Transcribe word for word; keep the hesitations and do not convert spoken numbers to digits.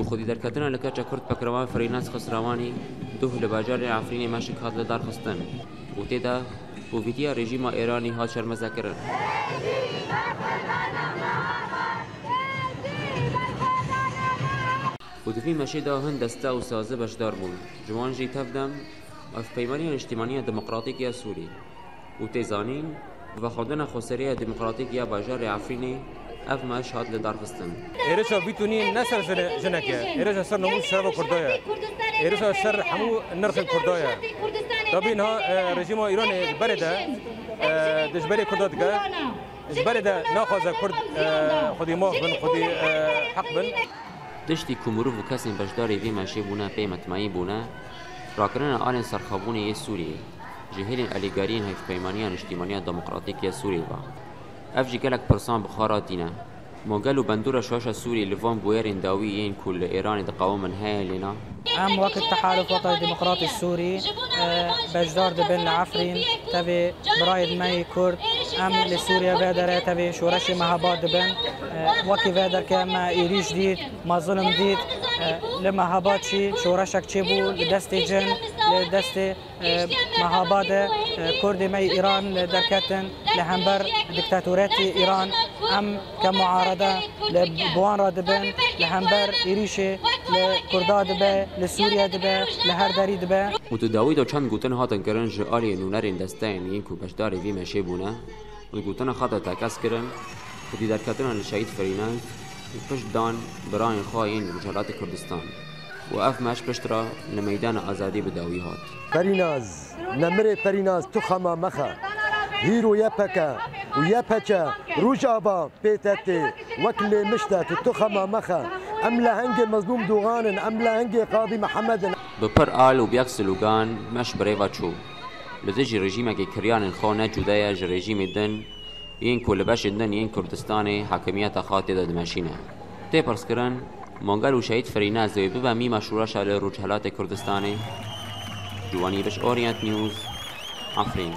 Bi xwedî derketina li keça Kurd Pekrevan Firînaz Xisrewanî duh li bajarê Efrînê meşik hat li dar xistin û tê de kovîtiya rejîma Îranî hat şermezdekirin. Û di vî meşê de hin deste û sazi beşdar bûn. Ji wan jî tevdem Hevpeymaniya Niştimaniya Demokratîk ya Sûrî û tê zanîn, bi vexwendina Xweseriya Demokratîk ya bajarê Efrînê ev meş hat lidarxistin. Êrişa vî tunî ne ser jine-, jinek e. Êrişa ser namûs şerefa Kurda ye. Êrişa ser hemû nirxên Kurda ye. Tabî niha, e, rejîma Îranê ji berê de, e, dijberê Kurda dike. Ji berê de naxwaze Kurd, e, xwedî maf bin, xwedî, e, heq bin. Tiştî ku mirov û kesên beşdarî vê meşê bûne pê mitmaî bûne, rakirina alên serxwebûnê yê Sûriyê ji hêlên alîgariyên Hevpeymaniya Niştimaniya Demokratîk ya Sûriyê ve. Ev jî gelek pirsan bi xwe re tîne. Ma gelo bandora şaşa Sûriyê li van bûyerên dawî yên ku li Îranê diqewimin heye lê na? Em wek Tehaluf Wetani Demokratî Sûrî, e, beşdar dibin li Efrîn, tevê birayên me yê Kurd, em li Sûriye vê derê tevê şoreşê mehebat dibin. E, wekî vê derke me êrîş dît, me zulm dît, e, li mehebat jî şoreşek çêbû li destê cin, li destê e, mehabade, e, Kurdê me yê Îran li derketin li hember diktatoriyetê Îran. Em ke muarede li bi wan re dibin, li hember êrîşê li Kurda dibe, li Sûriye dibe, li her derî dibe. Û di dawî de çend gotin hatin kirin ji alî nûnerên desteyên yên ku beşdarê vî meşê bûne. Li gotina xwe de tekez kirin, xwedî derketina li Şehîd Firînaz û pişt dan birayên xwe yên Rojhelatê Kurdistan û ev meş pişt re li Meydana Azadî bi dawî hat. Perînaz, nemirê Perînaz, tu xema mexe. Hîro Y P K û Y P Ç, Rojava, P T T, wek lê mişte tu, tu xema mexe. Em lehengê Mezlûm Dogan in, em lehengê Qadî Mihemed in. Bi pir al û bi yek slogan meş bi rê ve çû. Li dijî rejîmekê kiryarên xwe ne cuda ye ji rejîmê din, yên ku li beşên din yên Kurdistanê hakimiyeta xwe tê de dimeşîne. Tê pirskirin, ma gelo Şehîd Firînaz dê wê bibe mîma şoreşa li Rojhelatê Kurdistanê? Ciwanî Biş, Orient News, Efrîn.